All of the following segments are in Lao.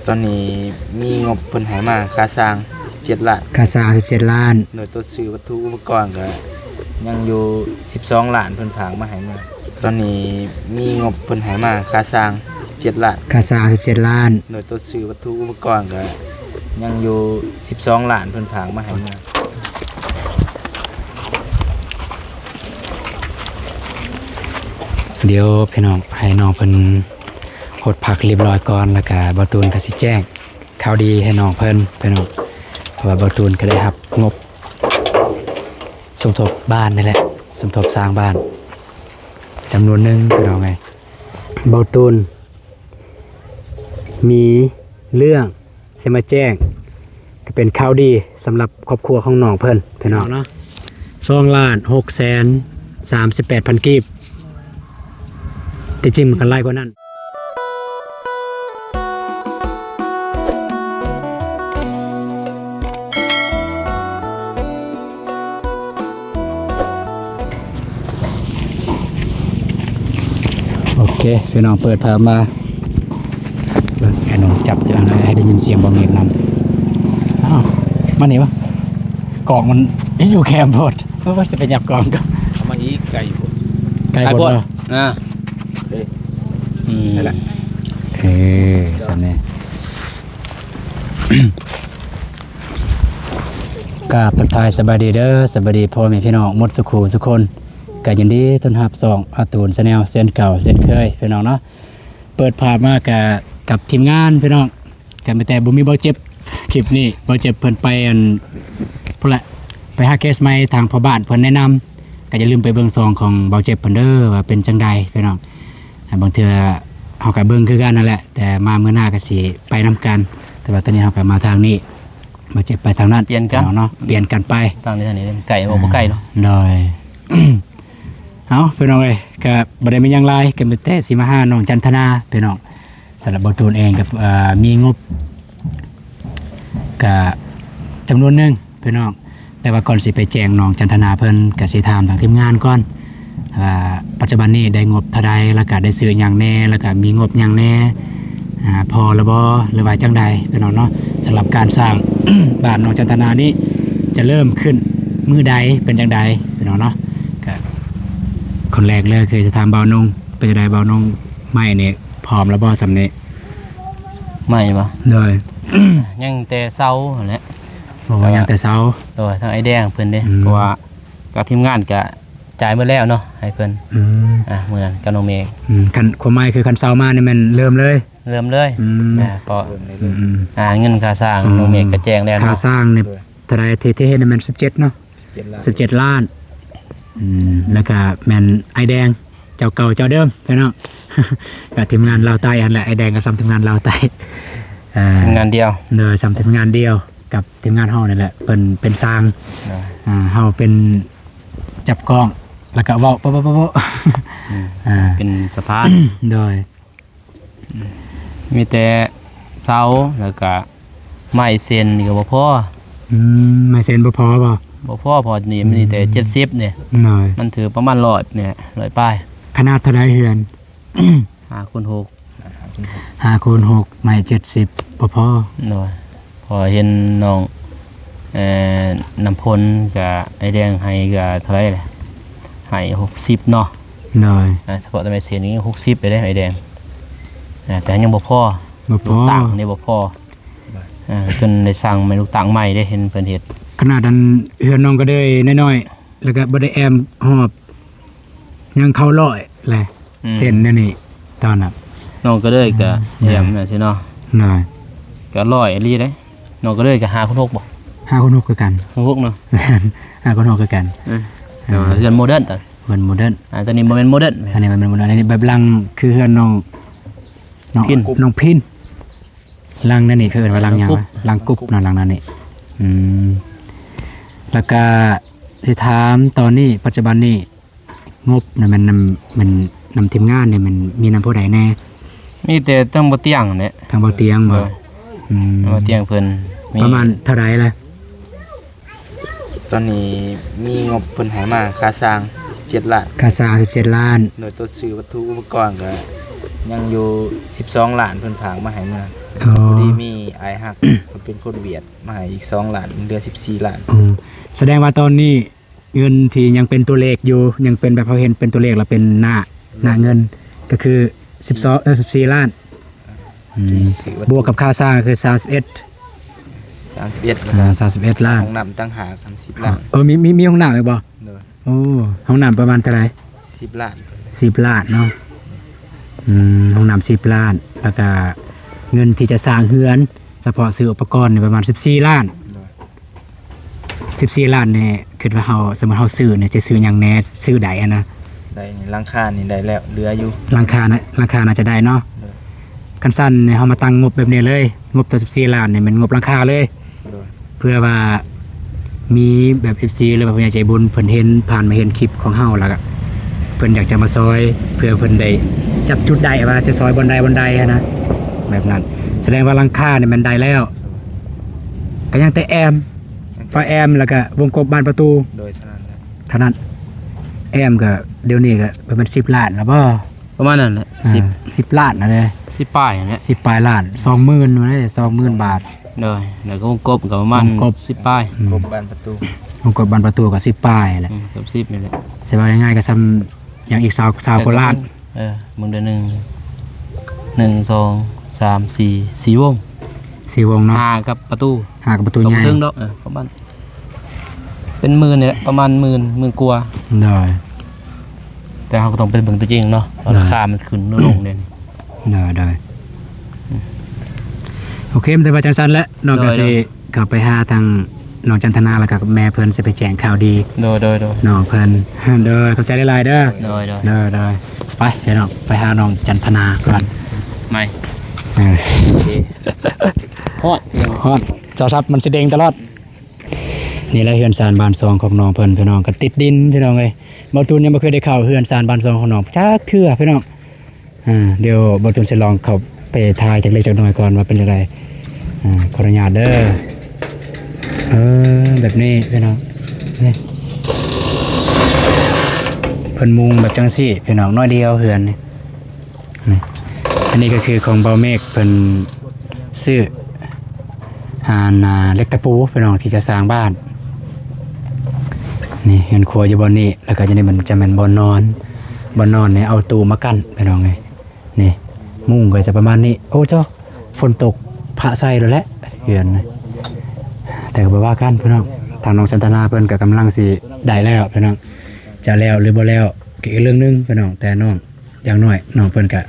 ຕອນນີ້ມີງົບເພິ່ນໃຫ້ມາຄ່າສ້າງສິບເຈັດລ້ານ ຄ່າສ້າງສິບເຈັດລ້ານ ໂດຍຕົ້ນຊື້ວັດຖຸອຸປະກອນກໍຍັງຢູ່ສິບສອງລ້ານ ເພິ່ນຝາກມາໃຫ້ເມືອ. ຕອນນີ້ມີງົບເພິ່ນໃຫ້ມາຄ່າສ້າງສິບເຈັດລ້ານ ຄ່າສ້າງສິບເຈັດລ້ານ ໂດຍຕົ້ນຊື້ວັດຖຸອຸປະກອນກໍຍັງຢູ່ສິບສອງລ້ານ ເພິ່ນຝາກມາໃຫ້ເມືອ. ດຽວພີ່ນ້ອງ ໃຫ້ນ້ອງເພິ່ນ ຫົດຜັກຮຽບຮ້ອຍກ່ອນ ແລ້ວກະບ່າວຕູນກໍຊິແຈ້ງຂ່າວດີໃຫ້ນ້ອງເພິ່ນ ພີ່ນ້ອງ. ເພາະວ່າບ່າວຕູນກໍໄດ້ຮັບງົບສົມທົບບ້ານນີ້ແຫຼະ ສົມທົບສ້າງບ້ານຈຳນວນໜຶ່ງ ພີ່ນ້ອງເອີຍ. ບ່າວຕູນມີເລື່ອງຊິມາແຈ້ງ ກໍເປັນຂ່າວດີສຳລັບຄອບຄົວຂອງນ້ອງເພິ່ນ ພີ່ນ້ອງເນາະ. ສອງລ້ານຫົກແສນສາມສິບແປດພັນກີບ ທີ່ຈິງມັນກໍຫຼາຍກວ່ານັ້ນ. ໂອເຄ ພີ່ນ້ອງ ເປີດພາບມາ ເບິ່ງ ໄອ້ໜຸ່ມຈັບຢູ່ ໃຫ້ໄດ້ຍິນສຽງບໍ່ເມກນຳ. ອ້າວ ມານີ້ວະ ກ້ອງມັນຢູ່ແຄມໂພດ ເອີ ວ່າຈະໄປຫຍັບກ້ອງກໍ ເອົາມາອີກ ໄກໂພດ ໄກໂພດ ໄກໂພດເນາະ. ອ່າ ເອີ ອືມ ນັ້ນແຫຼະ ເອີ ຊັ້ນນີ້. ກາບທັກທາຍສະບາຍດີເດີ ສະບາຍດີພໍ່ແມ່ພີ່ນ້ອງໝົດສູ່ຄູ່ສູ່ຄົນ ກໍຍິນດີຕ້ອນຮັບຊ່ອງອາຕູນແຊນແນວ ເຊັ່ນເກົ່າເຊັ່ນເຄີຍ ພີ່ນ້ອງເນາະ. ເປີດພາບມາກະກັບທີມງານ ພີ່ນ້ອງ ກໍມີແຕ່ບໍ່ມີບ່າວເຈັບ. ຄລິບນີ້ບ່າວເຈັບເພິ່ນໄປ ອັນ ພຸ້ນແຫຼະ ໄປຫາເຄສໃໝ່ ທາງພໍ່ບ້ານເພິ່ນແນະນຳ. ກໍຢ່າລືມໄປເບິ່ງຊ່ອງຂອງບ່າວເຈັບເພິ່ນເດີ ວ່າເປັນຈັ່ງໃດ ພີ່ນ້ອງ. ອ່າ ບາງເທື່ອເຮົາກໍເບິ່ງຄືກັນນັ້ນແຫຼະ ແຕ່ມາມື້ໜ້າກໍຊິໄປນຳກັນ. ແຕ່ວ່າຕອນນີ້ເຮົາກໍມາທາງນີ້ ບ່າວເຈັບໄປທາງນັ້ນ ປ່ຽນກັນເນາະ ປ່ຽນກັນໄປ. ທາງນີ້ ທາງນີ້ໄກບໍ່ ບໍ່ໄກເນາະ. ໂດຍ ເອົາ ພີ່ນ້ອງເອີຍ ກໍບໍ່ໄດ້ມີຫຍັງຫຼາຍ ກໍມີແຕ່ຊິມາຫານ້ອງຈັນທະນາ ພີ່ນ້ອງ. ສຳລັບບ່າວຕູນເອງກໍ ເອີ ມີງົບ ກະຈຳນວນໜຶ່ງ ພີ່ນ້ອງ. ແຕ່ວ່າກ່ອນຊິໄປແຈ້ງນ້ອງຈັນທະນາເພິ່ນ ກະຊິຖາມທາງທີມງານກ່ອນວ່າ ປັດຈຸບັນນີ້ໄດ້ງົບເທົ່າໃດ ແລ້ວກະໄດ້ຊື້ຫຍັງແດ່ ແລ້ວກະມີງົບຫຍັງແດ່ ອາ ພໍແລ້ວບໍ່ ຫຼືວ່າຈັ່ງໃດ ພີ່ນ້ອງເນາະ. ສຳລັບການສ້າງບ້ານນ້ອງຈັນທະນານີ້ ຈະເລີ່ມຂຶ້ນມື້ໃດ ເປັນຈັ່ງໃດ ພີ່ນ້ອງເນາະ. ກະຄົນແລກເລີຍຄືຈະຖາມບ່າວນົງ ເປັນຈັ່ງໃດບ່າວນົງ ໄມ້ນີ້ພ້ອມແລ້ວບໍ່ຊ່ຳນີ້? ໄມ້ບໍ່? ໂດຍ ຍັງແຕ່ເຊົາຫັ້ນແຫຼະ. ໂອ້ ຍັງແຕ່ເຊົາ. ໂດຍ ທາງອ້າຍແດງເພິ່ນເດ້ ອືມ ເພາະວ່າກັບທີມງານກະຈ່າຍໝົດແລ້ວເນາະ ໃຫ້ເພິ່ນ ອືມ ອ່າ ມື້ນັ້ນກັບນ້ອງເມກ. ອືມ ຄັນ ຄວາມໝາຍຄືຄັນເຊົາມານີ້ແມ່ນເລີ່ມເລີຍ? ເລີ່ມເລີຍ. ອືມ ອ່າ ເພາະ ອືມ ອ່າ ເງິນຄ່າສ້າງ ອືມ ນ້ອງເມກກະແຈ້ງແລ້ວເນາະ. ຄ່າສ້າງນີ້ເທົ່າໃດ? ທີ່ ທີ່ເຫັນນີ້ແມ່ນສິບເຈັດເນາະ. ສິບເຈັດລ້ານ ອືມ ແລ້ວກະແມ່ນອ້າຍແດງ ເຈົ້າເກົ່າເຈົ້າເດີມ ພີ່ນ້ອງ ກໍທີມງານລາວໃຕ້ຫັ້ນແຫຼະ. ອ້າຍແດງກໍຊ່ຳທີມງານລາວໃຕ້ ເອີ ທີມງານດຽວ. ໂດຍ ຊ່ຳທີມງານດຽວກັບທີມງານເຮົານີ້ແຫຼະ ເພິ່ນເປັນຊ່າງ ໂດຍ ອ່າ ເຮົາເປັນຈັບກ້ອງ ແລ້ວກໍເວົ້າ ປະ ປະ ປະ ອືມ ອ່າ ເປັນສະພານ. ໂດຍ ມີແຕ່ເສົາ ແລ້ວກະໄມ້ເຊັນນີ້ກໍບໍ່ພໍ. ອືມ ໄມ້ເຊັນບໍ່ພໍບໍ່? ບໍ່ພໍ ເພາະນີ້ມັນມີແຕ່ ອືມ ເຈັດສິບນີ້. ໂດຍ ມັນຖືກປະມານຮ້ອຍນີ້ແຫຼະ ຮ້ອຍປາຍ. ຂະໜາດເທົ່າໃດເຮືອນ? ຫ້າຄູນຫົກ. ຫ້າຄູນຫົກ ໄມ້ເຈັດສິບບໍ່ພໍ. ໂດຍ ເພາະເຫັນນ້ອງ ເອີ ນ້ຳພົນກັບອ້າຍແດງໃຫ້ກໍເທົ່າໃດລະ ໃຫ້ຫົກສິບເນາະ. ໂດຍ ອ່າ ສະເພາະແຕ່ໄມ້ເຊັນນີ້ຫົກສິບໄປເດ້ອ້າຍແດງ ອ່າ ແຕ່ຍັງບໍ່ພໍ. ບໍ່ພໍ ລູກຕັ້ງນີ້ບໍ່ພໍ. ອ່າ ເພິ່ນໄດ້ສ້າງໄມ້ ລູກຕັ້ງໃໝ່ເດ້ ເຫັນເພິ່ນເຮັດ. ຂະໜາດອັນເຮືອນນ້ອງກະເດີຍນ້ອຍໆ ແລ້ວກະບໍ່ໄດ້ແອ້ມຮອບ ຍັງເຂົ້າຮ້ອຍແຫຼະ. ອືມ ເສັ້ນແນວນີ້ຕອນນັ້ນ ນ້ອງກະເດີຍກະ ອືມ ແອ້ມ ແມ່ນຊິເນາະ. ໂດຍ ກະຮ້ອຍອີ່ຫຼີເດ້. ນ້ອງກະເດີຍກະຫ້າຄູນຫົກບໍ່? ຫ້າຄູນຫົກຄືກັນ. ຫ້າຄູນຫົກເນາະ. ແມ່ນ ຫ້າຄູນຫົກຄືກັນ. ເອີ ແຕ່ວ່າເຮືອນໂມເດີນ ເຮືອນໂມເດີນ. ອ່າ ຕົວນີ້ບໍ່ແມ່ນໂມເດີນ ອັນນີ້ມັນແມ່ນໂມເດີນ. ອັນນີ້ແບບຫຼັງຄືເຮືອນນ້ອງ ນ້ອງ ພິນ ນ້ອງພິນ. ຫຼັງນັ້ນນີ້ເຂົາເອີ້ນວ່າຫຼັງຫຍັງວະ? ຫຼັງກຸບ ຫຼັງກຸບເນາະ ຫຼັງນັ້ນນີ້. ອືມ ແລ້ວກະຊິຖາມຕອນນີ້ ປັດຈຸບັນນີ້ ງົບນະແມ່ນນຳ ແມ່ນນຳທີມງານນີ້ ແມ່ນມີນຳຜູ້ໃດແດ່? ມີແຕ່ທາງບ່າວຕຽງແຫຼະ. ທາງບ່າວຕຽງບໍ່? ໂດຍ ອືມ ທາງບ່າວຕຽງເພິ່ນມີ. ປະມານເທົ່າໃດລະ? ຕອນນີ້ມີງົບເພິ່ນໃຫ້ມາຄ່າສ້າງສິບເຈັດລ້ານ. ຄ່າສ້າງສິບເຈັດລ້ານ ໂດຍຕົ້ນຊື້ວັດຖຸອຸປະກອນກໍ ຍັງຢູ່ສິບສອງລ້ານ ເພິ່ນຝາກມາໃຫ້ມື້ນັ້ນ. ອໍ ພໍດີມີອ້າຍຮັກ ເພິ່ນເປັນຄົນຫວຽດ ມາໃຫ້ອີກສອງລ້ານ ເຫຼືອສິບສີ່ລ້ານ. ອໍ ສະແດງວ່າຕອນນີ້ ເງິນທີ່ຍັງເປັນຕົວເລກຢູ່ ຍັງເປັນແບບເຮົາເຫັນເປັນຕົວເລກ ແລ້ວເປັນໜ້າ ໜ້າເງິນ ກໍຄືສິບສອງ ເອີ ສິບສີ່ລ້ານ. ອືມ ທີ່ຊື້ວັດຖຸ ບວກກັບຄ່າສ້າງກໍຄືສາມສິບເອັດ ສາມສິບເອັດ ອ່າ ສາມສິບເອັດລ້ານ. ຫ້ອງນ້ຳຕ່າງຫາກ ສິບລ້ານ. ເອີ ມີ ມີ ມີຫ້ອງນ້ຳອີກບໍ່? ໂດຍ. ໂອ້ ຫ້ອງນ້ຳປະມານເທົ່າໃດ? ສິບລ້ານ. ສິບລ້ານເນາະ. ອືມ ຫ້ອງນ້ຳສິບລ້ານ ແລ້ວກະເງິນທີ່ຈະສ້າງເຮືອນ ສະເພາະຊື້ອຸປະກອນນີ້ປະມານສິບສີ່ລ້ານ. ໂດຍ. ສິບສີ່ລ້ານນີ້ ຄິດວ່າເຮົາ ສົມມຸດເຮົາຊື້ນີ້ ຈະຊື້ຫຍັງແດ່? ຊື້ໄດ້ຫັ້ນນະ? ໄດ້ນີ້ ຫຼັງຄານີ້ໄດ້ແລ້ວ ເຫຼືອຢູ່. ຫຼັງຄານະ ຫຼັງຄາໜ້າຈະໄດ້ເນາະ. ໂດຍ. ຄັນຊັ້ນນີ້ ເຮົາມາຕັ້ງງົບແບບນີ້ເລີຍ ງົບຕໍ່ສິບສີ່ລ້ານນີ້ແມ່ນງົບຫຼັງຄາເລີຍ. ໂດຍ. ເພື່ອວ່າມີແບບເອັຟຊີ ຫຼືວ່າຜູ້ໃຫຍ່ໃຈບຸນເພິ່ນເຫັນ ຜ່ານມາເຫັນຄລິບຂອງເຮົາ ແລ້ວກະເພິ່ນຢາກຈະມາຊ່ອຍ ເພື່ອເພິ່ນໄດ້ຈັບຈຸດໄດ້ວ່າຈະຊ່ອຍບ່ອນໃດບ່ອນໃດຫັ້ນນະ ແບບນັ້ນ. ສະແດງວ່າຫຼັງຄານີ້ແມ່ນໄດ້ແລ້ວ ກໍຍັງແຕ່ແອ້ມ ຝາແອ້ມ ແລ້ວກະວົງກົບບານປະຕູ. ໂດຍ. ເທົ່ານັ້ນແຫຼະ ເທົ່ານັ້ນ. ແອ້ມກໍດຽວນີ້ກໍປະມານສິບລ້ານແລ້ວບໍ່? ປະມານນັ້ນແຫຼະ. ອ່າ ສິບ ສິບລ້ານນະເດ້. ສິບປາຍຫັ້ນແຫຼະ. ສິບປາຍລ້ານ ສອງໝື່ນນະເດ້ ສອງໝື່ນບາດ. ໂດຍ. ແລ້ວກໍວົງກົບກໍປະມານ ວົງກົບ ສິບປາຍ. ອືມ ກົບບານປະຕູ ວົງກົບບານປະຕູກໍສິບປາຍແຫຼະ. ອືມ ເກືອບສິບນີ້ແຫຼະ. ຊິວ່າງ່າຍໆກໍສ່ຳຫຍັງອີກຊາວ ຊາວກວ່າລ້ານ. ເອີ ເບິ່ງເດີ ໜຶ່ງ ໜຶ່ງ ສອງ ສາມ ສີ່ ສີ່ວົງ ສີ່ວົງເນາະ. ຫ້າກັບປະຕູ ຫ້າກັບປະຕູໃຫຍ່ ກໍບໍ່ເຖິງດອກ. ເອີ ປະມານ ເປັນໝື່ນນີ້ແຫຼະ ປະມານໝື່ນ ໝື່ນກວ່າ. ໂດຍ. ແຕ່ເຮົາກໍຕ້ອງໄປເບິ່ງຕົວຈິງເນາະ ວ່າ ໂດຍ ລາຄາມັນຂຶ້ນຫຼືລົງເດ້. ໂດຍ ໂດຍ. ອືມ ໂອເຄ ແຕ່ວ່າຈັ່ງຊັ້ນແຫຼະ ນ້ອງກໍ ໂດຍ ຊິ ໂດຍ ເຂົ້າໄປຫາທາງນ້ອງຈັນທະນາ ແລ້ວກໍແມ່ເພິ່ນ ຊິໄປແຈ້ງຂ່າວດີ. ໂດຍ ໂດຍ ໂດຍ. ນ້ອງເພິ່ນ ໂດຍ ຂອບໃຈຫຼາຍໆເດີ. ໂດຍ ໂດຍ ໂດຍ ໂດຍ. ໄປພີ່ນ້ອງ ໄປຫານ້ອງຈັນທະນາກ່ອນ. ໄໝ ເອີ ໂອເຄ ຮອດ ຮອດ ໂທລະສັບມັນຊິເດ້ງຕະຫຼອດ. ນີ້ແຫຼະເຮືອນຊານບ້ານຊ່ອງຂອງນ້ອງເພິ່ນ ພີ່ນ້ອງ ກໍຕິດດິນ ພີ່ນ້ອງເອີຍ. ບ່າວຕູນຍັງບໍ່ເຄີຍໄດ້ເຂົ້າເຮືອນຊານບ້ານຊ່ອງຂອງນ້ອງຈັກເທື່ອ ພີ່ນ້ອງ. ອ່າ ດຽວບ່າວຕູນຊິລອງເຂົ້າໄປຖ່າຍຈັກເລັກຈັກນ້ອຍກ່ອນວ່າເປັນຈັ່ງໃດ. ອ່າ ຂໍອະນຸຍາດເດີ. ເອີ ແບບນີ້ພີ່ນ້ອງ ນີ້ ເພິ່ນມຸງແບບຈັ່ງຊີ້ພີ່ນ້ອງ ໜ້ອຍດຽວເຮືອນນີ້. ນີ້ ອັນນີ້ກໍຄືຂອງບ່າວເມກເພິ່ນຊື້ ອ່າ ເຫຼັກຕະປູພີ່ນ້ອງ ທີ່ຈະສ້າງບ້ານ. ນີ້ເຮືອນຄົວຢູ່ບ່ອນນີ້ ແລ້ວກໍຢູ່ນີ້ມັນຈະແມ່ນບ່ອນນອນ ບ່ອນນອນນີ້ເອົາຕູ້ມາກັ້ນພີ່ນ້ອງເອີຍ. ນີ້ມຸງກໍຈະປະມານນີ້. ໂອ້ເຈົ້າ ຝົນຕົກພະໃສ່ໂລດແຫຼະເຮືອນ. ແຕ່ກໍບໍ່ວ່າກັນພີ່ນ້ອງ ທາງນ້ອງຈັນທະນາເພິ່ນກໍກຳລັງຊິໄດ້ແລ້ວພີ່ນ້ອງ. ຈະແລ້ວຫຼືບໍ່ແລ້ວກໍອີກເລື່ອງໜຶ່ງພີ່ນ້ອງ ແຕ່ນ້ອງ ຢ່າງໜ້ອຍນ້ອງເພິ່ນກະ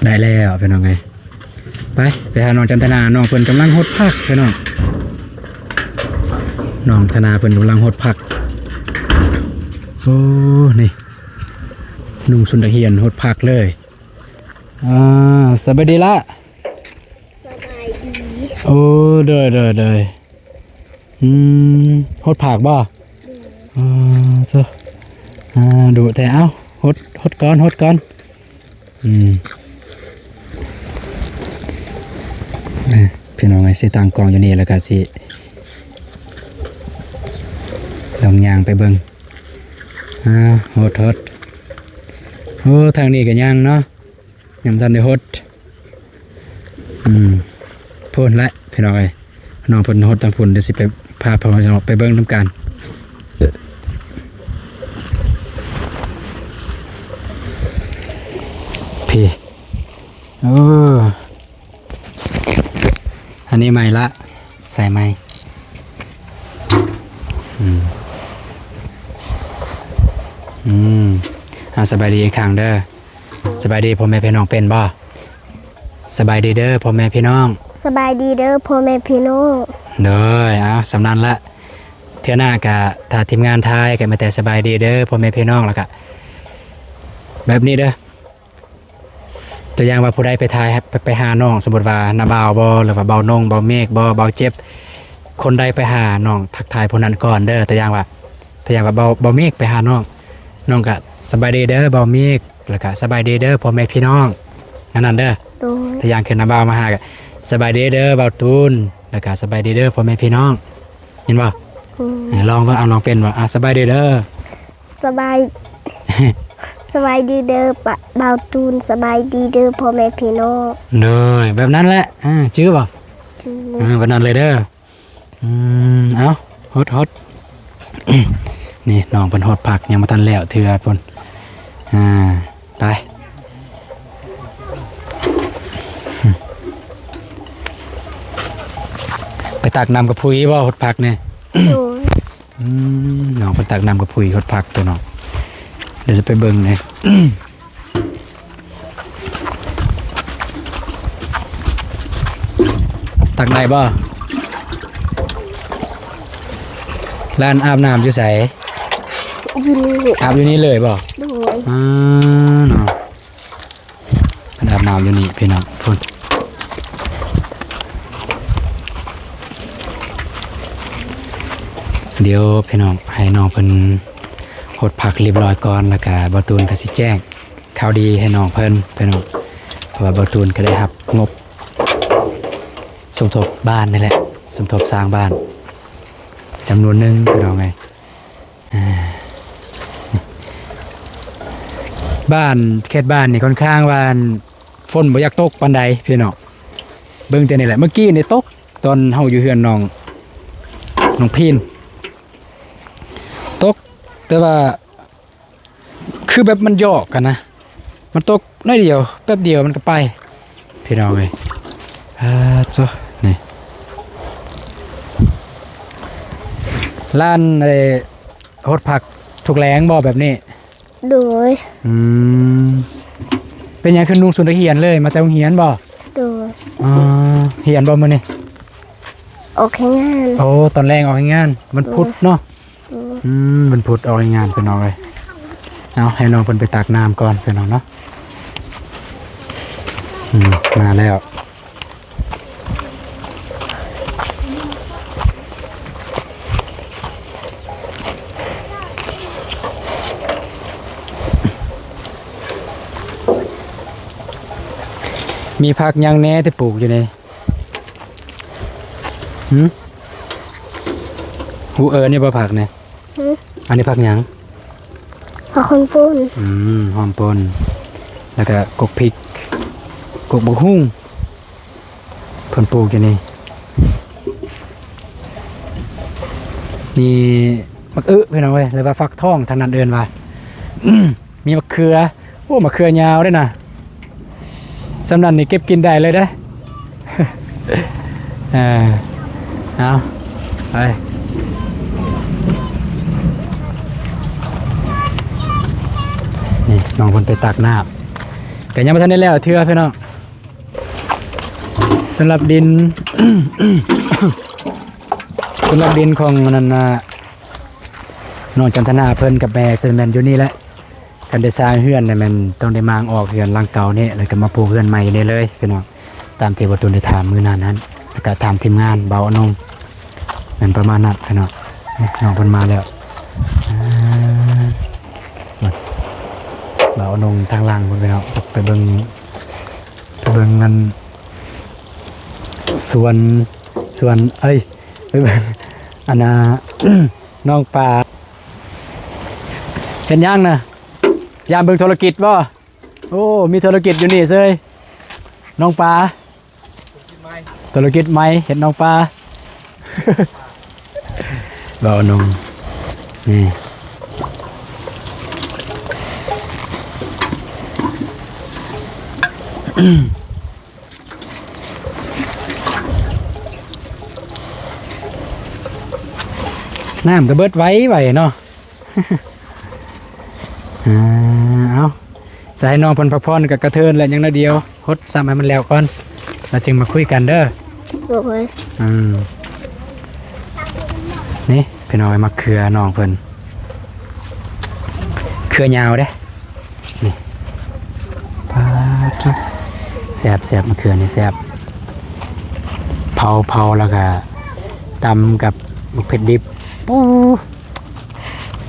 ໄດ້ແລ້ວພີ່ນ້ອງເອີຍ. ໄປ ໄປຫານ້ອງຈັນທະນາ ນ້ອງເພິ່ນກຳລັງຫົດຜັກພີ່ນ້ອງ. ນ້ອງທະນາເພິ່ນກຳລັງຫົດຜັກ. ໂອ້ ນີ້ ນຸ່ງຊຸນນັກຮຽນຫົດຜັກເລີຍ. ອ່າ ສະບາຍດີລະ. ສະບາຍດີ. ໂອ້ ໂດຍ ໂດຍ ໂດຍ. ອືມ ຫົດຜັກບໍ່? ໂດຍ. ອໍ ໂທ້ ອ່າ ດຸແທ້. ເອົ້າ ຫົດ ຫົດກ່ອນ ຫົດກ່ອນ. ອືມ ເອີ ພີ່ນ້ອງເອີຍ ຊິຕັ້ງກ້ອງຢູ່ນີ້ ແລ້ວກໍຊິລອງຍ່າງໄປເບິ່ງ. ອ່າ ຫົດ ຫົດ. ໂອ້ ທາງນີ້ກໍຍັງເນາະ ຍັງບໍ່ທັນໄດ້ຫົດ. ອືມ ພຸ້ນແຫຼະພີ່ນ້ອງເອີຍ ນ້ອງເພິ່ນຫົດທາງພຸ້ນ ດຽວຊິໄປ ພາພວກເຮົາໄປເບິ່ງນຳກັນ. ພີ້ ໂອ້ ອັນນີ້ໃໝ່ລະ ໃສ່ໃໝ່. ອືມ ອືມ ອ່າ ສະບາຍດີອີກຄັ້ງເດີ. ສະບາຍດີພໍ່ແມ່ພີ່ນ້ອງເປັນບໍ່? ສະບາຍດີເດີພໍ່ແມ່ພີ່ນ້ອງ. ສະບາຍດີເດີພໍ່ແມ່ພີ່ນ້ອງ. ໂດຍ ເອົາ ສ່ຳນັ້ນລະ. ເທື່ອໜ້າກະ ຖ້າທີມງານຖ່າຍກະມີແຕ່ສະບາຍດີເດີພໍ່ແມ່ພີ່ນ້ອງ ແລ້ວກະແບບນີ້ເດີ. ຕົວຢ່າງວ່າຜູ້ໃດໄປຖ່າຍ ໄປ ໄປຫານ້ອງ ສົມມຸດວ່ານ້າບ່າວບໍ ຫຼືວ່າບ່າວນົງ ບ່າວເມກບໍ ບ່າວເຈັບ ຄົນໃດໄປຫານ້ອງ ທັກທາຍຜູ້ນັ້ນກ່ອນເດີ. ຕົວຢ່າງວ່າ ຕົວຢ່າງວ່າບ່າວ ບ່າວເມກໄປຫານ້ອງ ນ້ອງກະສະບາຍດີເດີບ່າວເມກ ແລ້ວກະສະບາຍດີເດີພໍ່ແມ່ພີ່ນ້ອງ ແນວນັ້ນເດີ. ໂດຍ. ຕົວຢ່າງຄືນ້າບ່າວມາຫາກະ ສະບາຍດີເດີບ່າວຕູນ ແລ້ວກະສະບາຍດີເດີພໍ່ແມ່ພີ່ນ້ອງ ເຫັນບໍ່? ອືມ. ເອີ ລອງເບິ່ງ ເອົາ ລອງເປັນບໍ່? ອ່າ ສະບາຍດີເດີ. ສະບາຍ ສ ສະບາຍດີເດີ ປະ ບ່າວຕູນ ສະບາຍດີເດີ ພໍ່ແມ່ພີ່ນ້ອງ. ໂດຍ ແບບນັ້ນແຫຼະ ເອີ ຈື່ບໍ່? ຈື່. ເອີ ແບບນັ້ນເລີຍເດີ. ອືມ ເອົາ ຫົດ ຫົດ ນີ້ນ້ອງເພິ່ນຫົດຜັກ ຍັງບໍ່ທັນແລ້ວເທື່ອພຸ້ນ. ອ່າ ໄປ ໄປຕັກນ້ຳກະພຸຍບໍ່ ຫົດຜັກນີ້? ໂດຍ. ອືມ ນ້ອງເພິ່ນຕັກນ້ຳກະພຸຍຫົດຜັກຕົວະນ້ອງ. ດຽວຈະໄປເບິ່ງແດ່ ຕັກໄດ້ບໍ່? ຮ້ານອາບນ້ຳຢູ່ໃສ? ຢູ່ນີ້. ອາບຢູ່ນີ້ເລີຍບໍ່? ໂດຍ. ອ່າ ເນາະ. ເພິ່ນອາບນ້ຳຢູ່ນີ້ພີ່ນ້ອງ ພຸ້ນ. ດຽວພີ່ນ້ອງ ໃຫ້ນ້ອງເພິ່ນຫົດຜັກຮຽບຮ້ອຍກ່ອນ ແລ້ວກະບ່າວຕູນກະຊິແຈ້ງຂ່າວດີໃຫ້ນ້ອງເພິ່ນພີ່ນ້ອງ. ເພາະວ່າບ່າວຕູນກະໄດ້ຮັບງົບສົມທົບບ້ານນີ້ແຫຼະ ສົມທົບສ້າງບ້ານຈຳນວນໜຶ່ງພີ່ນ້ອງເອີຍ. ອ່າ ບ້ານ ເຂດບ້ານນີ້ຄ່ອນຂ້າງວ່າຝົນບໍ່ຢາກຕົກປານໃດພີ່ນ້ອງ. ເບິ່ງແຕ່ນີ້ແຫຼະ ເມື່ອກີ້ນີ້ຕົກ ຕອນເຮົາຢູ່ເຮືອນນ້ອງ ນ້ອງພີນ ຕົກ ແຕ່ວ່າຄືແບບມັນຢອກຫັ້ນນະ ມັນຕົກໜ້ອຍດຽວ ແປັບດຽວມັນກະໄປ. ພີ່ນ້ອງເອີຍ ອາໂຕ ນີ້ ຮ້ານ ເອີ ຫົດຜັກທຸກແລງບໍ່ແບບນີ້? ໂດຍ. ອືມ ເປັນຫຍັງຄືນຸ່ງຊຸດນັກຮຽນເລີຍ ມາແຕ່ໂຮງຮຽນບໍ່? ໂດຍ. ອໍ ຮຽນບໍ່ມື້ນີ້? ອອກແຮງງານ. ໂອ້ ຕອນແລງອອກແຮງງານ ວັນພຸດເນາະ. ໂດຍ. ອືມ ວັນພຸດອອກແຮງງານພີ່ນ້ອງເອີຍ. ເອົາ ໃຫ້ນ້ອງເພິ່ນໄປຕັກນ້ຳກ່ອນພີ່ນ້ອງເນາະ. ອືມ ມາແລ້ວ ມີຜັກຫຍັງແດ່ທີ່ປູກຢູ່ນີ້? ຫື? ຮູ້ເອີ້ນຢູ່ບໍ່ຜັກນີ້? ຫື? ອັນນີ້ຜັກຫຍັງ? ຜັກຫອມປົ່ນ. ອືມ ຫອມປົ່ນ ແລ້ວກະກົກພິກ ກົກບັກຫຸ່ງ ເພິ່ນປູກຢູ່ນີ້. ມີໝາກອຶພີ່ນ້ອງເອີຍ ຫຼືວ່າຟັກທອງ ທາງນັ້ນເອີ້ນວ່າ. ມີໝາກເຂືອ ໂອ້ ໝາກເຂືອຍາວເດ້ນະ ສ່ຳນັ້ນນີ້ເກັບກິນໄດ້ເລີຍເດ້. ເອີ ເອົາ ໄປ ນີ້ນ້ອງເພິ່ນໄປຕັກນ້ຳ ກະຍັງບໍ່ທັນໄດ້ແລ້ວເທື່ອພີ່ນ້ອງ. ສຳລັບດິນ ສຳລັບດິນຂອງອັນນັ້ນນະ ນ້ອງຈັນທະນາເພິ່ນກັບແມ່ ເຊິ່ງແມ່ນຢູ່ນີ້ແຫຼະ. ຄັນໄດ້ສ້າງເຮືອນນີ້ແມ່ນຕ້ອງໄດ້ມ້າງອອກເຮືອນຫຼັງເກົ່ານີ້ ແລ້ວກໍມາປູກເຮືອນໃໝ່ນີ້ເລີຍພີ່ນ້ອງ ຕາມທີ່ບ່າວຕູນໄດ້ຖາມມື້ນັ້ນຫັ້ນ ແລ້ວກໍຖາມທີມງານບ່າວອະນົງ ແມ່ນປະມານນັ້ນພີ່ນ້ອງ. ນ້ອງເພິ່ນມາແລ້ວ ອ່າ ບ່າວອະນົງທາງຫຼັງພຸ້ນພີ່ນ້ອງ. ໄປເບິ່ງ ໄປເບິ່ງອັນ ສວນ ສວນ ເອີຍ ໄປເບິ່ງອັນນ່າ ນ້ອງປາ ເຮັດຫຍັງນະ? ຍາມເບິ່ງທຸລະກິດບໍ່? ໂອ້ ມີທຸລະກິດຢູ່ນີ້ເຊີຍ ນ້ອງປາ ທຸລະກິດໃໝ່ ເຮັດນ້ອງປາ ເວົ້າໜຸ່ມ ນີ້ ນ້ຳກໍເບິດໄວໆເນາະ. ອ່າ ເອົາ ໃສ່ໃຫ້ນ້ອງເພິ່ນພັກຜ່ອນກັບກະເທີນແຫຼະ ຍັງໜ້ອຍດຽວ ຫົດຊ້ຳໃຫ້ມັນແລ້ວກ່ອນ ແລ້ວຈຶ່ງມາຄຸຍກັນເດີ. ໂດຍ. ອືມ ນີ້ພີ່ນ້ອງ ມາເຂືອນ້ອງເພິ່ນ ເຂືອຍາວເດ້ ນີ້ ປາດໂທ້ ແຊບໆ ມະເຂືອນີ້ແຊບ ເຜົາ ເຜົາແລ້ວກະຕຳກັບໝາກເຜັດດິບ ປູ້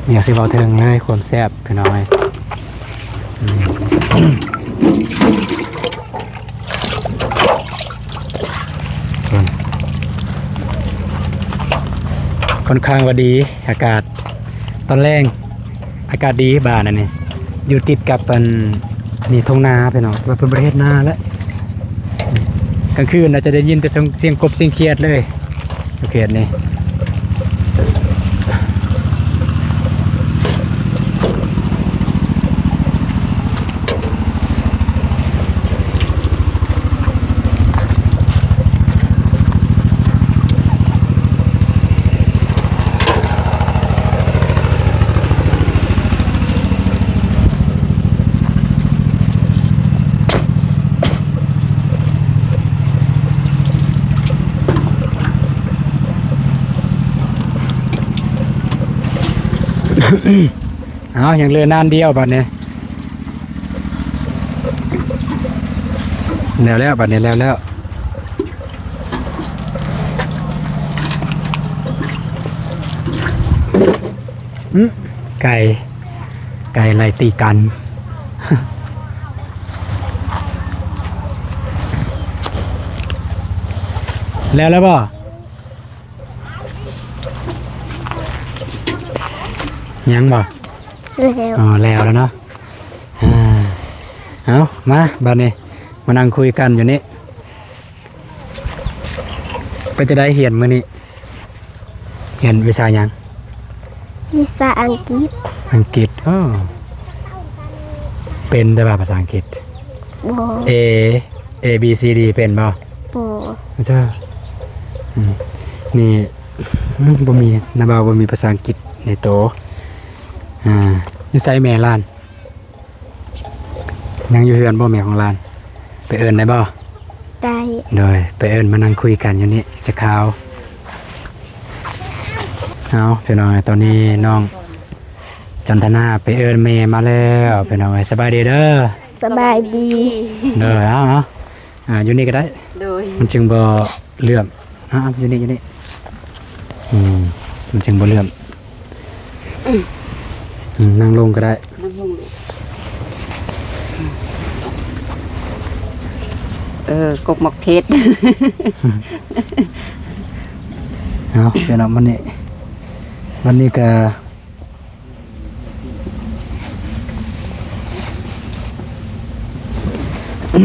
ບໍ່ຢາກຊິເວົ້າເຖິງເລີຍຄວາມແຊບພີ່ນ້ອງເອີຍ. ອືມ ເບິ່ງ ຄ່ອນຂ້າງວ່າດີ ອາກາດຕອນແລງ ອາກາດດີບ້ານອັນນີ້ ຢູ່ຕິດກັບອັນນີ້ ທົ່ງນາພີ່ນ້ອງ ວ່າເພິ່ນບໍ່ໄດ້ເຮັດນາແລ້ວ. ກາງຄືນອາດຈະໄດ້ຍິນແຕ່ສຽງ ສຽງກົບສຽງຂຽດເລີຍ ເຂດນີ້. ເອົາ ຍັງເຫຼືອນານດຽວບາດນີ້. ແລ້ວແລ້ວ ບາດນີ້ແລ້ວແລ້ວ. ອື ໄກ່ ໄກ່ໄລ່ຕີກັນ. ແລ້ວແລ້ວບໍ່? ຍັງບໍ່? ແລ້ວ ອໍ ແລ້ວແລ້ວເນາະ. ອ່າ ເອົາ ມາ ບາດນີ້ມານັ່ງຄຸຍກັນຢູ່ນີ້. ເປັນຈັ່ງໃດຮຽນມື້ນີ້? ຮຽນວິຊາຫຍັງ? ວິຊາອັງກິດ. ອັງກິດ ອໍ ເປັນແຕ່ວ່າພາສາອັງກິດ? ບໍ່. A A B C D ເປັນບໍ່? ບໍ່. ເຈົ້າ ອືມ ນີ້ ອືມ ບໍ່ມີ ນ້າບ່າວບໍ່ມີພາສາອັງກິດໃນໂຕ. ອ່າ ຢູ່ໃສແມ່ຫຼານ? ຍັງຢູ່ເຮືອນບໍ່ແມ່ຂອງຫຼານ? ໄປເອີ້ນໄດ້ບໍ່? ໄດ້. ໂດຍ ໄປເອີ້ນມານັ່ງຄຸຍກັນຢູ່ນີ້ຈັກຄາວ. ເອົາ ພີ່ນ້ອງ ຕອນນີ້ນ້ອງຈັນທະນາໄປເອີ້ນແມ່ມາແລ້ວ ພີ່ນ້ອງເອີຍ. ສະບາຍດີເດີ. ສະບາຍດີ. ໂດຍ ເອົາ ເອົາ ອ່າ ຢູ່ນີ້ກໍໄດ້. ໂດຍ ມັນຈຶ່ງບໍ່ເຫຼື້ອມ. ອ່າ ຢູ່ນີ້ ຢູ່ນີ້. ອືມ ມັນຈຶ່ງບໍ່ເຫຼື້ອມ. ອືມ ອືມ ນັ່ງລົງກໍໄດ້. ນັ່ງລົງລູກ. ເອີ ກົກໝາກເຜັດ. ເອົາ ເປັນເອົາ ມັນນີ້ ມັນນີ້ກໍ ໂອ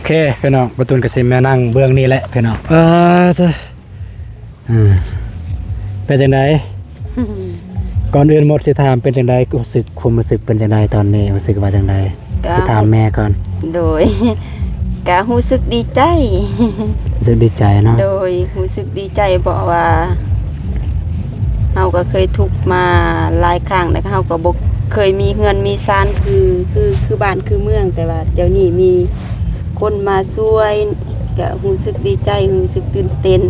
ເຄ ພີ່ນ້ອງ ປະຕູນກໍຊິມານັ່ງເບື້ອງນີ້ແຫຼະ ພີ່ນ້ອງ. ເອີ ອ່າ ເປັນຈັ່ງໃດ? ກ່ອນອື່ນໝົດຊິຖາມ ເປັນຈັ່ງໃດ? ຮູ້ສຶກ ຄວາມຮູ້ສຶກເປັນຈັ່ງໃດຕອນນີ້? ຮູ້ສຶກວ່າຈັ່ງໃດ? ກໍ ຊິຖາມແມ່ກ່ອນ. ໂດຍ ກະຮູ້ສຶກດີໃຈ. ຮູ້ສຶກດີໃຈເນາະ. ໂດຍ ຮູ້ສຶກດີໃຈ ເພາະວ່າເຮົາກໍເຄີຍທຸກມາຫຼາຍຄັ້ງ ແລ້ວເຮົາກໍບໍ່ເຄີຍມີເຮືອນມີຊານຄື ຄື ຄືບ້ານຄືເມືອງ ແຕ່ວ່າດຽວນີ້ມີຄົນມາຊ່ວຍ ກະຮູ້ສຶກດີໃຈ ຮູ້ສຶກຕື່ນເຕັ້ນ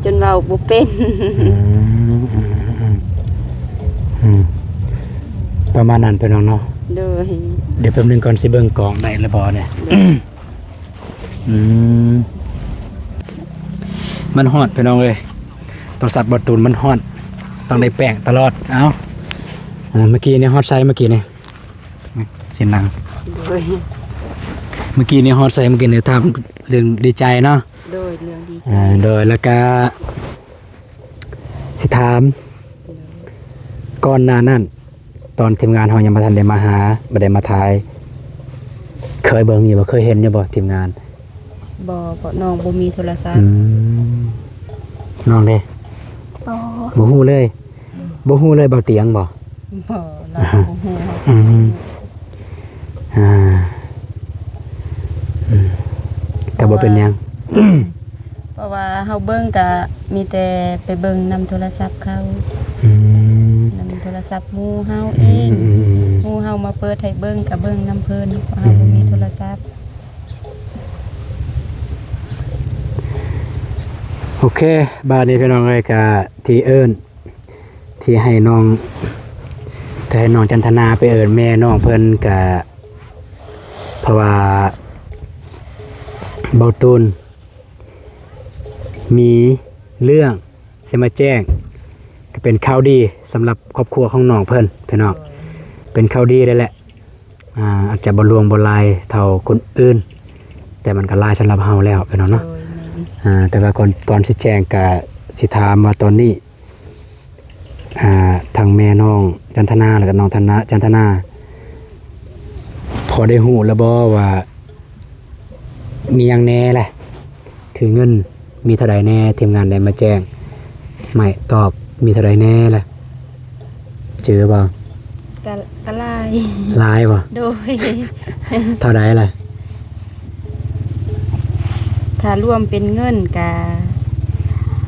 ຈົນເວົ້າບໍ່ເປັນ. ອືມ ອືມ ອືມ ອືມ ປະມານນັ້ນ ພີ່ນ້ອງເນາະ. ໂດຍ ດຽວແປັບໜຶ່ງກ່ອນ ຊິເບິ່ງກ້ອງໄດ້ຫຼືບໍ່ນີ້. ໂດຍ ອືມ ມັນຮ້ອນ ພີ່ນ້ອງເອີຍ ໂທລະສັບບ່າວຕູນມັນຮ້ອນ ຕ້ອງໄດ້ແປງຕະຫຼອດ. ເອົ້າ ເອີ ເມື່ອກີ້ນີ້ຮອດໃສ? ເມື່ອກີ້ນີ້ ຊິນັ່ງ ໂດຍ ເມື່ອກີ້ນີ້ຮອດໃສ? ເມື່ອກີ້ນີ້ຖາມເລື່ອງດີໃຈເນາະ. ໂດຍ ເລື່ອງດີໃຈ. ເອີ ໂດຍ ແລ້ວກະຊິຖາມ ກ່ອນໜ້ານັ້ນ ຕອນທີມງານເຮົາຍັງບໍ່ທັນໄດ້ມາຫາ ບໍ່ໄດ້ມາຖ່າຍ ເຄີຍເບິ່ງຢູ່ບໍ່? ເຄີຍເຫັນຢູ່ບໍ່ ທີມງານ? ບໍ່ ເພາະນ້ອງບໍ່ມີໂທລະສັບ. ອືມ ນ້ອງເດ? ບໍ່ ບໍ່ຮູ້ເລີຍ. ບໍ່ຮູ້ເລີຍ ເບົາຕຽງບໍ່? ບໍ່ ລາວບໍ່ຮູ້. ອືມ ອ່າ ອືມ ກໍບໍ່ເປັນຫຍັງ ເພາະວ່າເຮົາເບິ່ງກະມີແຕ່ໄປເບິ່ງນຳໂທລະສັບເຂົາ. ອືມ ນຳໂທລະສັບໝູ່ເຮົາເອງ. ອືມ ໝູ່ເຮົາມາເປີດໃຫ້ເບິ່ງກະເບິ່ງນຳເພິ່ນ ເພາະເຮົາບໍ່ມີ ອືມ ໂທລະສັບ. ໂອເຄ ບາດນີ້ພີ່ນ້ອງເອີຍ ກະທີ່ເອີ້ນ ທີ່ໃຫ້ນ້ອງ ທີ່ໃຫ້ນ້ອງຈັນທະນາໄປເອີ້ນແມ່ນ້ອງເພິ່ນ ກະເພາະວ່າເບົາຕູນມີເລື່ອງຊິມາແຈ້ງ ກະເປັນຂ່າວດີສຳລັບຄອບຄົວຂອງນ້ອງເພິ່ນ ພີ່ນ້ອງ. ເປັນຂ່າວດີເລີຍແຫຼະ. ອ່າ ອາດຈະບໍ່ຫຼວງບໍ່ຫຼາຍເທົ່າຄົນອື່ນ ແຕ່ມັນກໍຫຼາຍສຳລັບເຮົາແລ້ວ ພີ່ນ້ອງເນາະ. ໂດຍ ແມ່ນ. ອ່າ ແຕ່ວ່າກ່ອນ ກ່ອນຊິແຈ້ງ ກະຊິຖາມວ່າຕອນນີ້ ອ່າ ທັງແມ່ນ້ອງຈັນທະນາ ແລ້ວກໍນ້ອງທັນນະ ຈັນທະນາ ພໍໄດ້ຮູ້ແລ້ວບໍ່ວ່າ ມີຫຍັງແດ່ລະ? ຄືເງິນມີເທົ່າໃດແດ່? ທີມງານໄດ້ມາແຈ້ງ ໄມ້ຕອກ ມີເທົ່າໃດແດ່ລະ? ຈື່ບໍ່? ກະ ກະຫຼາຍ ຫຼາຍບໍ່? ໂດຍ ເທົ່າໃດລະ? ຖ້າລວມເປັນເງິນກະ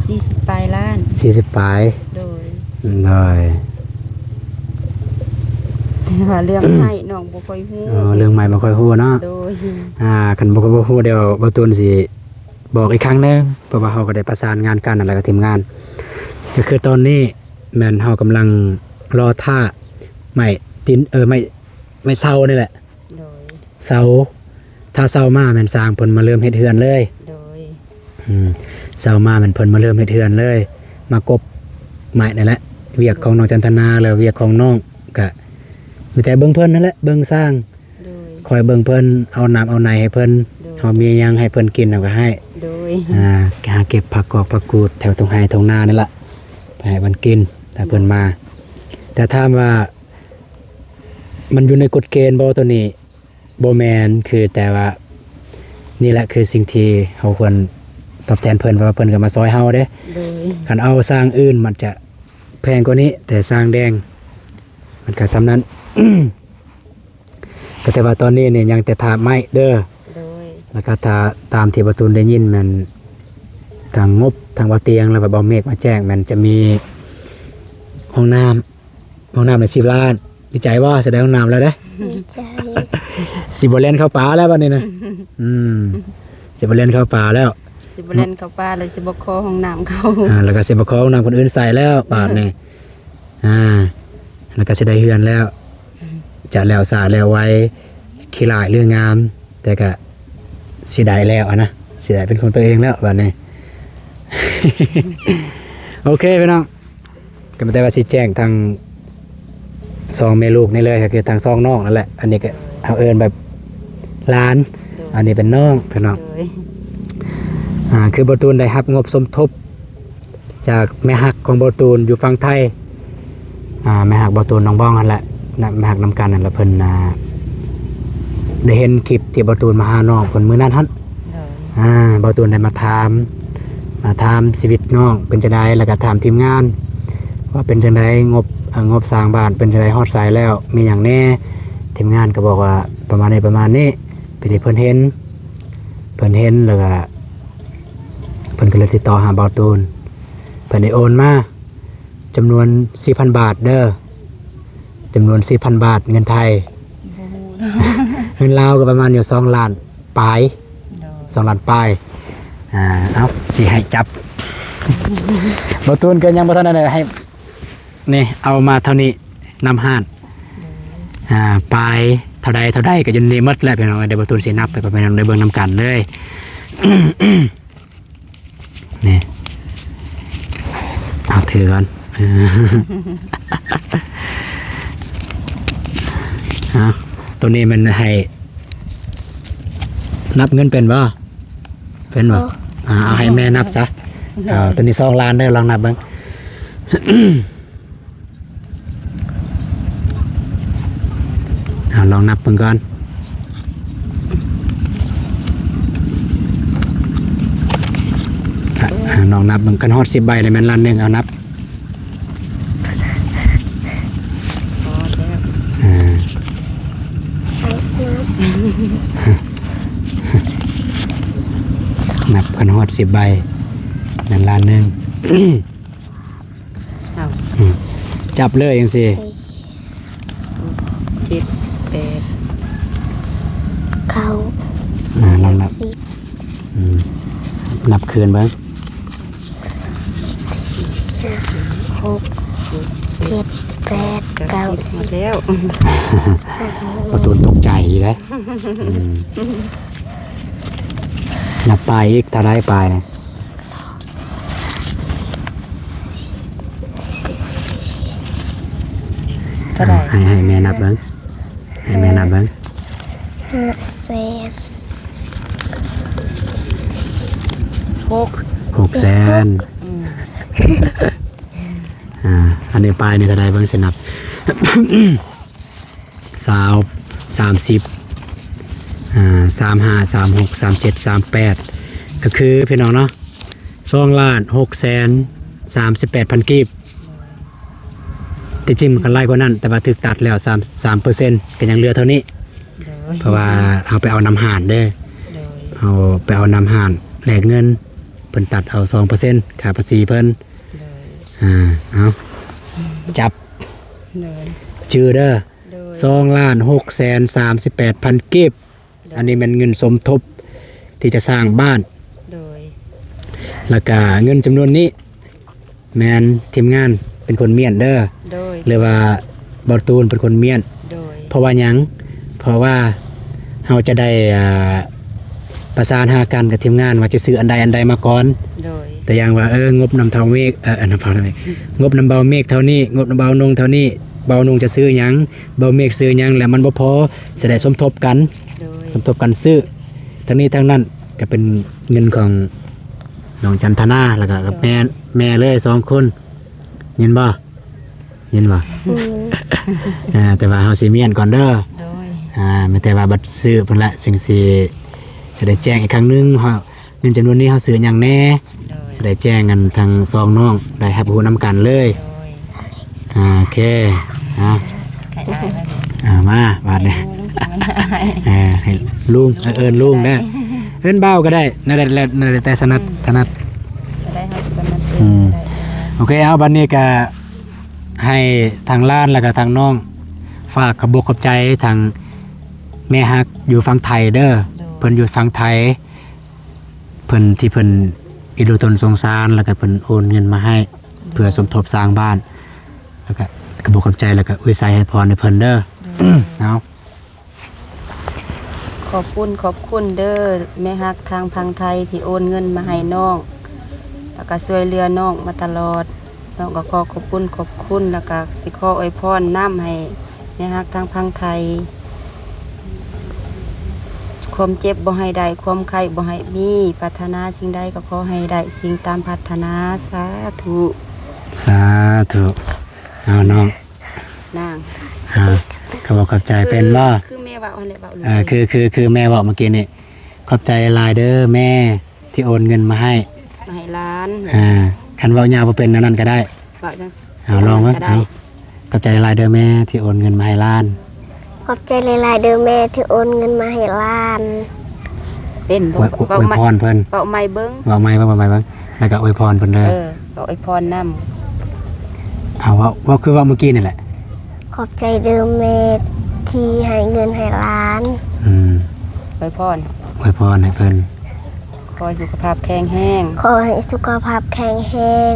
ສີ່ສິບປາຍລ້ານ ສີ່ສິບປາຍ ໂດຍ ໂດຍ ແຕ່ວ່າເລື່ອງໄມ້ນ້ອງບໍ່ຄ່ອຍຮູ້ ເອີ ເລື່ອງໄມ້ບໍ່ຄ່ອຍຮູ້ເນາະ ໂດຍ ອ່າ ຄັນບໍ່ ບໍ່ຮູ້ ດຽວບ່າວຕູນຊິບອກອີກຄັ້ງໜຶ່ງ ເພາະວ່າເຮົາກໍໄດ້ປະສານງານກັນ ແລ້ວກໍທີມງານ ກໍຄືຕອນນີ້ແມ່ນເຮົາກຳລັງລໍຖ້າໄມ້ຕີນ ເອີ ໄມ້ ໄມ້ເຊົານີ້ແຫຼະ ໂດຍ ເຊົາ ຖ້າເຊົາມາແມ່ນຊ່າງເພິ່ນມາເລີ່ມເຮັດເຮືອນເລີຍ ໂດຍ ອືມ ເຊົາມາແມ່ນເພິ່ນມາເລີ່ມເຮັດເຮືອນເລີຍ ມາກົບໄມ້ນັ້ນແຫຼະ ວຽກຂອງນ້ອງຈັນທະນາ ແລ້ວວຽກຂອງນ້ອງກະມີແຕ່ເບິ່ງເພິ່ນນັ້ນແຫຼະ ເບິ່ງຊ່າງ ໂດຍ ຄອຍເບິ່ງເພິ່ນ ເອົານ້ຳເອົາໃນໃຫ້ເພິ່ນ ໂດຍ ເຮົາມີຫຍັງໃຫ້ເພິ່ນກິນເຮົາກໍໃຫ້ ໂດຍ ອ່າ ຫາເກັບຜັກກອກຜັກກູດແຖວທົ່ງໄຮ່ທົ່ງນານີ້ລະ ໄປໃຫ້ເພິ່ນກິນ ຖ້າເພິ່ນມາ ແຕ່ຖາມວ່າ ມັນຢູ່ໃນກົດເກນບໍ່ໂຕນີ້? ບໍ່ແມ່ນ ຄືແຕ່ວ່າ ນີ້ແຫຼະຄືສິ່ງທີ່ເຮົາຄວນຕອບແທນເພິ່ນ ເພາະວ່າເພິ່ນກໍມາຊ່ອຍເຮົາເດ້ ໂດຍ ຄັນເອົາຊ່າງອື່ນມັນຈະແພງກວ່ານີ້ ແຕ່ຊ່າງແດງມັນກໍສ່ຳນັ້ນ ກໍແຕ່ວ່າຕອນນີ້ນີ້ຍັງແຕ່ຖ້າໄມ້ເດີ ໂດຍ ແລ້ວກໍຖ້າຕາມທີ່ບ່າວຕູນໄດ້ຍິນແມ່ນ ທາງງົບ ທາງບ່າວຕຽງ ແລ້ວກໍບ່າວເມກມາແຈ້ງ ແມ່ນຈະມີຫ້ອງນ້ຳ ຫ້ອງນ້ຳໃນສິບລ້ານ ດີໃຈບໍ່? ສະແດງຫ້ອງນ້ຳແລ້ວເດ້ ດີໃຈ ຊິບໍ່ແລ່ນເຂົ້າປ່າແລ້ວບາດນີ້ນະ ອືມ ຊິບໍ່ແລ່ນເຂົ້າປ່າແລ້ວ ຊິບໍ່ແລ່ນເຂົ້າປ່າ ແລ້ວຊິບໍ່ຂໍຫ້ອງນ້ຳເຂົາ ອ່າ ແລ້ວກໍຊິບໍ່ຂໍຫ້ອງນ້ຳຄົນອື່ນໃຊ້ແລ້ວບາດນີ້ ອ່າ ແລ້ວກໍຊິໄດ້ເຮືອນແລ້ວ ຈະແລ້ວຊ້າແລ້ວໄວ ຂີ້ຫຼ້າຍຫຼືງາມ ແຕ່ກະຊິໄດ້ແລ້ວຫັ້ນນະ ຊິໄດ້ເປັນຂອງຕົວເອງແລ້ວບາດນີ້ ໂອເຄພີ່ນ້ອງ ກໍມີແຕ່ວ່າຊິແຈ້ງທັງສອງແມ່ລູກນີ້ເລີຍ ກໍຄືທັງສອງນ້ອງນັ້ນແຫຼະ ອັນນີ້ກໍເຮົາເອີ້ນແບບຫຼານ ໂດຍ ອັນນີ້ເປັນນ້ອງພີ່ນ້ອງ ໂດຍ ອ່າ ຄືບ່າວຕູນໄດ້ຮັບງົບສົມທົບ ຈາກແມ່ຮັກຂອງບ່າວຕູນຢູ່ຝັ່ງໄທ ອ່າ ແມ່ຮັກບ່າວຕູນນ້ອງບອງຫັ້ນແຫຼະ ນະ ແມ່ຮັກນຳກັນຫັ້ນລະ ເພິ່ນ ອ່າ ໄດ້ເຫັນຄລິບທີ່ບ່າວຕູນມາຫານ້ອງເພິ່ນມື້ນັ້ນຫັ້ນ ໂດຍ ອ່າ ບ່າວຕູນໄດ້ມາຖາມ ມາຖາມຊີວິດນ້ອງເປັນຈັ່ງໃດ ແລ້ວກໍຖາມທີມງານວ່າເປັນຈັ່ງໃດ ງົບ ເອີ ງົບສ້າງບ້ານເປັນຈັ່ງໃດ ຮອດໃສແລ້ວ ມີຫຍັງແດ່ ທີມງານກໍບອກວ່າປະມານນີ້ ປະມານນີ້ ທີ່ເພິ່ນເຫັນ ເພິ່ນເຫັນ ແລ້ວກໍ ເພິ່ນກໍເລີຍຕິດຕໍ່ຫາບ່າວຕູນ ເພິ່ນໄດ້ໂອນມາຈຳນວນສີ່ພັນບາດເດີ ຈຳນວນສີ່ພັນບາດເງິນໄທ ບໍ່ຮູ້ເນາະ ເງິນລາວກໍປະມານຢູ່ສອງລ້ານປາຍ ໂດຍ ສອງລ້ານປາຍ ອ່າ ເອົາ ຊິໃຫ້ຈັບ ບ່າວຕູນກໍຍັງບໍ່ທັນໄດ້ໃຫ້ ນີ້ ເອົາມາເທົ່ານີ້ ນຳຮ້ານ ໂດຍ ອ່າ ປາຍເທົ່າໃດ ເທົ່າໃດກໍຢູ່ໃນນີ້ໝົດແຫຼະພີ່ນ້ອງເອີຍ ດຽວບ່າວຕູນຊິນັບໃຫ້ພໍ່ແມ່ນ້ອງໄດ້ເບິ່ງນຳກັນເລີຍ ນີ້ ເອົາ ຖືກ່ອນ ເອົາ ໂຕນີ້ມັນໃຫ້ ນັບເງິນເປັນບໍ່? ເປັນບໍ່? ອ່າ ເອົາໃຫ້ແມ່ນັບຊະ ເອົາ ໂຕນີ້ສອງລ້ານເດີ ລອງນັບເບິ່ງ ເອົາ ລອງນັບເບິ່ງກ່ອນ ອ່າ ລອງນັບເບິ່ງ ຄັນຮອດສິບໃບນີ້ແມ່ນລ້ານໜຶ່ງ ເອົານັບ ອ່າ ນັບຄັນຮອດສິບໃບ ແມ່ນລ້ານໜຶ່ງ ເອົາ ອືມ ຈັບເລີຍຈັ່ງຊີ້ ເຈັດ ແປດ ເກົ້າ ອ່າ ລອງນັບ ສິບ ອືມ ນັບຄືນເບິ່ງ ສີ່ ຫ້າ ຫົກ ເຈັດ ແປດ ເກົ້າ ສິບ ແລ້ວ ປະຕູນຕົກໃຈຢູ່ເດ້ ອືມ ນັບປາຍອີກ ເທົ່າໃດປາຍນີ້? ເທົ່າໃດ? ໃຫ້ ໃຫ້ແມ່ນັບເບິ່ງ ໃຫ້ແມ່ນັບເບິ່ງ ຫ້າແສນ ຫົກ ຫົກແສນ ອືມ ອ່າ ອັນນີ້ປາຍນີ້ເທົ່າໃດ ເບິ່ງຊິນັບ ຊາວ ສາມສິບ ອ່າ ສາມຫ້າ ສາມຫົກ ສາມເຈັດ ສາມແປດ ກໍຄື ພີ່ນ້ອງເນາະ ສອງລ້ານຫົກແສນສາມສິບແປດພັນກີບ. ທີ່ຈິງມັນກໍຫຼາຍກວ່ານັ້ນ ແຕ່ວ່າຖືກຕັດແລ້ວ ສາມ ສາມເປີເຊັນ ກໍຍັງເຫຼືອເທົ່ານີ້. ໂດຍ ເພາະວ່າເຮົາໄປເອົານຳຮ້ານເດ້. ໂດຍ ເຮົາໄປເອົານຳຮ້ານແລກເງິນ ເພິ່ນຕັດເອົາສອງເປີເຊັນ ຄ່າພາສີເພິ່ນ. ໂດຍ ອ່າ ເອົາ ຈັບ ໂດຍ ຈື່ເດີ. ໂດຍ ສອງລ້ານຫົກແສນສາມສິບແປດພັນກີບ. ໂດຍ ອັນນີ້ແມ່ນເງິນສົມທົບທີ່ຈະສ້າງບ້ານ. ໂດຍ ແລ້ວກະເງິນຈຳນວນນີ້ ແມ່ນທີມງານເປັນຄົນມ້ຽນເດີ. ໂດຍ ຫຼືວ່າບ່າວຕູນເປັນຄົນມ້ຽນ. ໂດຍ ເພາະວ່າຫຍັງ? ເພາະວ່າເຮົາຈະໄດ້ ອ່າ ປະສານຫາກັນກັບທີມງານວ່າຈະຊື້ອັນໃດອັນໃດມາກ່ອນ. ໂດຍ ຕົວຢ່າງວ່າ ເອີ ງົບນຳທ້າວເມກ ເອີ ນຳທ້າວເມກ ງົບນຳບ່າວເມກເທົ່ານີ້ ງົບນຳບ່າວນົງເທົ່ານີ້ ບ່າວນົງຈະຊື້ຫຍັງ ບ່າວເມກຊື້ຫຍັງ ແລ້ວມັນບໍ່ພໍ ຊິໄດ້ສົມທົບກັນ. ໂດຍ ສົມທົບກັນຊື້. ທັງນີ້ທັງນັ້ນກໍເປັນເງິນຂອງນ້ອງຈັນທະນາ ແລ້ວກໍກັບແມ່ ແມ່ເລີຍສອງຄົນ. ຍິນບໍ່? ຍິນບໍ່? ອືມ ອ່າ ແຕ່ວ່າເຮົາຊິມ້ຽນກ່ອນເດີ. ໂດຍ ອ່າ ແມ່ນແຕ່ວ່າບັດຊື້ເພິ່ນລະ ຈຶ່ງຊິ ຊິໄດ້ແຈ້ງອີກຄັ້ງໜຶ່ງ ເຮົາ ເງິນຈຳນວນນີ້ເຮົາຊື້ຫຍັງແດ່. ໂດຍ ຊິໄດ້ແຈ້ງກັນທັງສອງນ້ອງ ໄດ້ຮັບຮູ້ນຳກັນເລີຍ. ໂດຍ ອ່າ ໂອເຄ ອ່າ ໃຫ້ອ້າຍເບິ່ງ ອ່າ ມາບາດນີ້ ໃຫ້ລຸງ ເອີ ໃຫ້ລຸງ ເອີ ເອີ້ນລຸງເດີ ເອີ້ນບ່າວກໍໄດ້ ນັ້ນແຫຼະ ແລ້ວ ນັ້ນແຫຼະ ແຕ່ຖະໜັດ ອືມ ຖະໜັດ ກໍໄດ້ ເຮົາກໍຖະໜັດ ອືມ ກໍໄດ້ ໂອເຄ ເອົາ ບັດນີ້ກໍໃຫ້ທາງຫຼານ ແລ້ວກໍທາງນ້ອງ ຝາກຂອບອົກຂອບໃຈທາງແມ່ຮັກຢູ່ຝັ່ງໄທເດີ. ໂດຍ ເພິ່ນຢູ່ຝັ່ງໄທ ເພິ່ນ ທີ່ເພິ່ນເອັນດູຕົນສົງສານ ແລ້ວກໍເພິ່ນໂອນເງິນມາໃຫ້ ເພື່ອສົມທົບສ້າງບ້ານ ແລ້ວກໍຂອບອົກຂອບໃຈ ແລ້ວກໍອວຍໄຊໃຫ້ພອນໃຫ້ເພິ່ນເດີ. ໂດຍ ເອົາ ຂອບຄຸນ ຂອບຄຸນເດີ ແມ່ຮັກທາງຝັ່ງໄທທີ່ໂອນເງິນມາໃຫ້ນ້ອງ ແລ້ວກໍຊ່ວຍເຫຼືອນ້ອງມາຕະຫຼອດ. ນ້ອງກໍຂໍຂອບຄຸນ ຂອບຄຸນ ແລ້ວກໍຊິຂໍອວຍພອນນຳໃຫ້ແມ່ຮັກທາງຝັ່ງໄທ ຄວາມເຈັບບໍ່ໃຫ້ໄດ້ ຄວາມໄຂ້ບໍ່ໃຫ້ມີ ປາດຖະໜາສິ່ງໃດກໍຂໍໃຫ້ໄດ້ສິ່ງຕາມປາດຖະໜາ ສາທຸ ສາທຸ. ເອົາ ນ້ອງ ນາງ ອ່າ ຂອບອົກຂອບໃຈ ເປັນບໍ່? ຄືແມ່ເວົ້າຫັ້ນແຫຼະ ເວົ້າ ເອີ ຄື ຄື ຄືແມ່ເວົ້າເມື່ອກີ້ນີ້ ຂອບໃຈຫຼາຍເດີແມ່ ທີ່ໂອນເງິນມາໃຫ້ ມາໃຫ້ຫຼານ. ອ່າ ຄັນເວົ້າຍາວບໍ່ເປັນ ແນວນັ້ນກໍໄດ້ ເວົ້າຈັ່ງ ເອົາ ລອງເບິ່ງ ກໍໄດ້ ເອົາ ຂອບໃຈຫຼາຍໆເດີແມ່ທີ່ໂອນເງິນມາໃຫ້ຫຼານ. ຂອບໃຈຫຼາຍໆເດີແມ່ທີ່ໂອນເງິນມາໃຫ້ຫຼານ. ເປັນບໍ່? ອວຍ ອວຍພອນເພິ່ນ ເວົ້າໃໝ່ເບິ່ງ ເວົ້າໃໝ່ເບິ່ງ ເວົ້າໃໝ່ເບິ່ງ ແລ້ວກໍອວຍພອນເພິ່ນເດີ. ເອີ ກໍອວຍພອນນຳ. ເອົາ ເວົ້າ ເວົ້າຄືເວົ້າເມື່ອກີ້ນີ້ແຫຼະ. ຂອບໃຈເດີແມ່ທີ່ໃຫ້ເງິນໃຫ້ຫຼານ. ອືມ ອວຍພອນ ອວຍພອນໃຫ້ເພິ່ນ. ຂໍໃຫ້ສຸຂະພາບແຂງແຮງ. ຂໍໃຫ້ສຸຂະພາບແຂງແຮງ.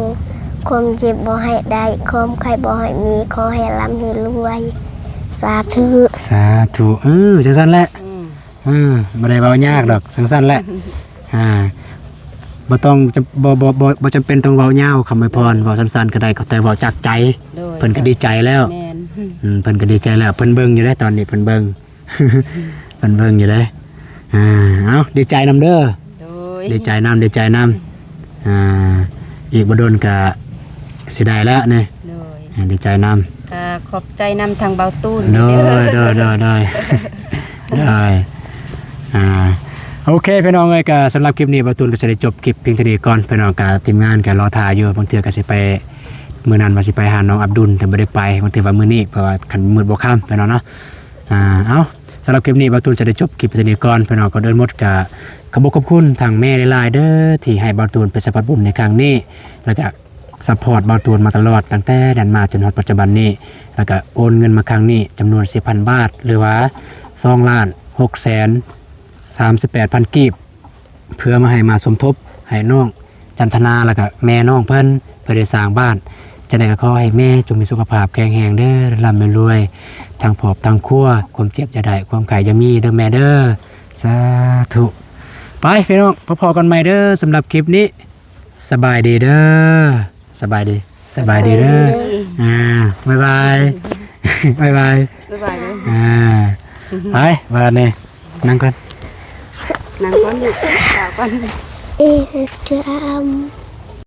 ຄວາມເຈັບບໍ່ໃຫ້ໄດ້ ຄວາມໄຂ້ບໍ່ໃຫ້ມີ. ຂໍໃຫ້ລ່ຳໃຫ້ລວຍ. ສາທຸ ສາທຸ. ເອີ ຈັ່ງຊັ້ນແຫຼະ. ອືມ ເອີ ບໍ່ໄດ້ເວົ້າຍາກດອກ ຈັ່ງຊັ້ນແຫຼະ. ອ່າ ບໍ່ຕ້ອງ ຈະ ບໍ່ ບໍ່ ບໍ່ ບໍ່ຈຳເປັນຕ້ອງເວົ້າຍາວ ຄຳອວຍພອນ ເວົ້າສັ້ນໆກໍໄດ້ ແຕ່ເວົ້າຈາກໃຈ. ໂດຍ ເພິ່ນກໍດີໃຈແລ້ວ. ແມ່ນ ອືມ ເພິ່ນກໍດີໃຈແລ້ວ ເພິ່ນເບິ່ງຢູ່ເດ້ ຕອນນີ້ເພິ່ນເບິ່ງ ເພິ່ນເບິ່ງຢູ່ເດ້. ອ່າ ເອົາ ດີໃຈນຳເດີ. ໂດຍ ດີໃຈນຳ ດີໃຈນຳ. ອ່າ ອີກບໍ່ດົນກະຊິໄດ້ແລ້ວນີ້. ໂດຍ ອ່າ ດີໃຈນຳ. ກະຂອບໃຈນຳທາງເບົາຕູນ. ໂດຍ ໂດຍ ໂດຍ ໂດຍ ໂດຍ. ອ່າ ໂອເຄ ພີ່ນ້ອງເອີຍ ກະສຳລັບຄລິບນີ້ ເບົາຕູນກໍຊິໄດ້ຈົບຄລິບພຽງເທົ່ານີ້ກ່ອນ. ພີ່ນ້ອງກະ ທີມງານກະລໍຖ້າຢູ່ ບາງເທື່ອກະຊິໄປ ມື້ນັ້ນວ່າຊິໄປຫານ້ອງອັບດຸນ ແຕ່ບໍ່ໄດ້ໄປ ບາງເທື່ອວ່າມື້ນີ້ ເພາະວ່າຄັນມືດບໍ່ຄ່ຳ ພີ່ນ້ອງເນາະ. ອ່າ ເອົາ ສຳລັບຄລິບນີ້ ເບົາຕູນຈະໄດ້ຈົບຄລິບໄວ້ເທົ່ານີ້ກ່ອນ ພີ່ນ້ອງ. ກ່ອນອື່ນໝົດກໍຂອບອົກຂອບຄຸນທາງແມ່ຫຼາຍໆເດີ ທີ່ໃຫ້ເບົາຕູນເປັນສະພາບບຸນໃນຄັ້ງນີ້ ແລ້ວກໍຊັບພອດເບົາຕູນມາຕະຫຼອດ ຕັ້ງແຕ່ນັ້ນມາຈົນຮອດປັດຈຸບັນນີ້ ແລ້ວກໍໂອນເງິນມາຄັ້ງນີ້ຈຳນວນສິບພັນບາດ ຫຼືວ່າສອງລ້ານຫົກແສນສາມສິບແປດພັນກີບ ເພື່ອມາໃຫ້ມາສົມທົບໃຫ້ນ້ອງຈັນທະນາ ແລ້ວກະແມ່ນ້ອງເພິ່ນ ເພື່ອໄດ້ສ້າງບ້ານ. ຈັ່ງໃດກໍຂໍໃຫ້ແມ່ຈົ່ງມີສຸຂະພາບແຂງແຮງເດີ ລ່ຳລວຍທັງຄອບທັງຄົວ ຄວາມເຈັບຢ່າໄດ້ ຄວາມໄຂ້ຢ່າມີເດີແມ່ເດີ. ສາທຸ. ໄປພີ່ນ້ອງ ພໍ້ກັນໃໝ່ເດີ ສຳລັບຄລິບນີ້ ສະບາຍດີເດີ ສະບາຍດີ ສະບາຍດີເດີ. ອ່າ ບາຍບາຍ ບາຍບາຍ ບາຍບາຍເດີ. ອ່າ ໄປ ບາດນີ້ ນັ່ງກ່ອນ ນັ່ງກ່ອນລູກ ກ່າວກ່ອນ. ເອຈຳ